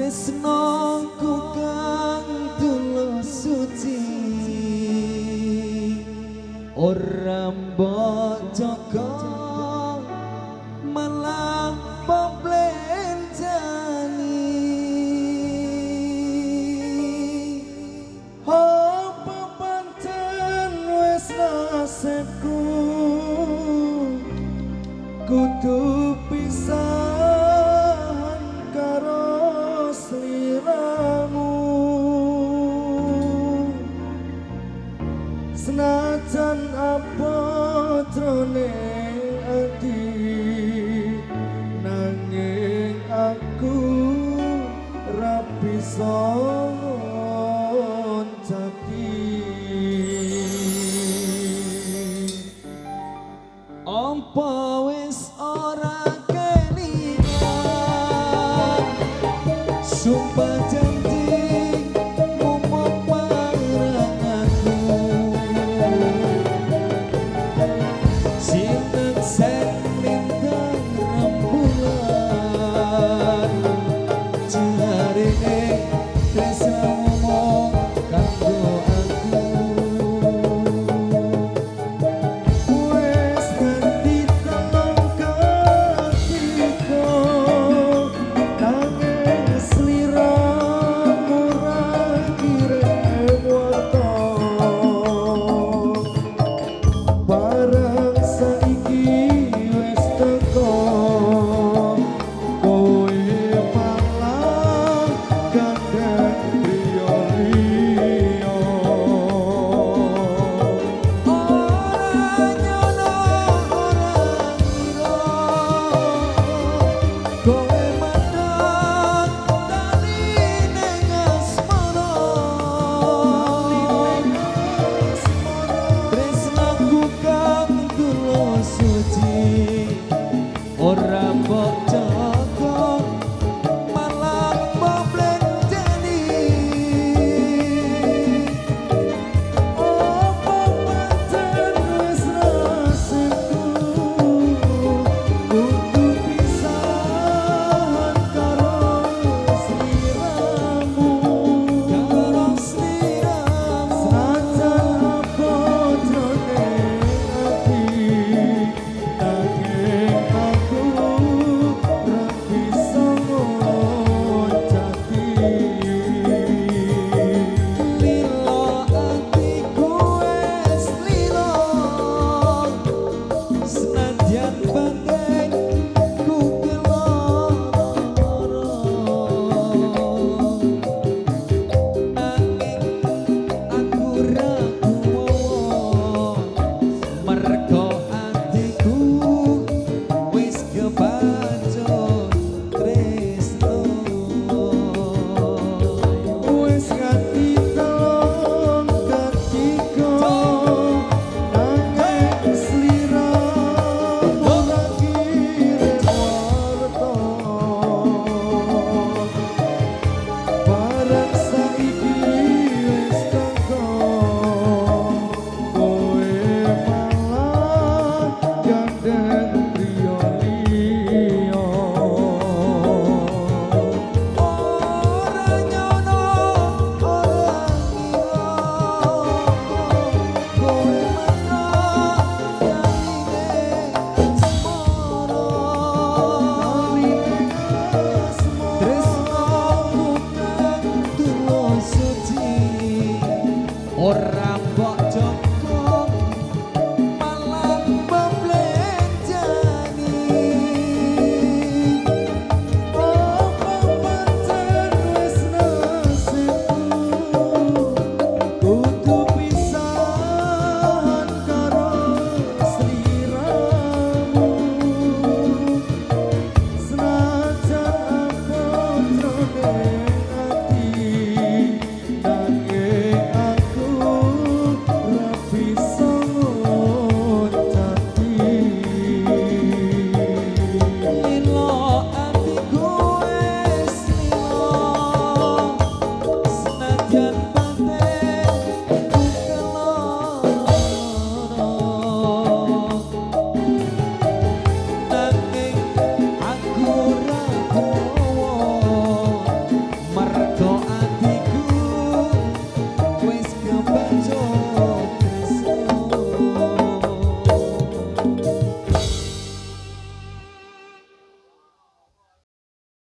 Tresnoku kang tulus suci ora mbok jaga, malah mbok blenjani. Apa pancen wis nasibku kudu pisahan karo sliramu, senajan apa jroning ati nanging aku ra bisa ngoncati. Apa wis ora kelingan sumpah janji mung marang aku, sineksen lintang rembulan, jarene tresnamu mung kanggo aku. Wes ganti telung ketiga nanging sliramu ra kirim warta, barang saiki wis teko kowe malah gandeng liya-liya. Ora nyono ora ngira kowe medhot tali ning asmara, tresnaku kang tulus suci ora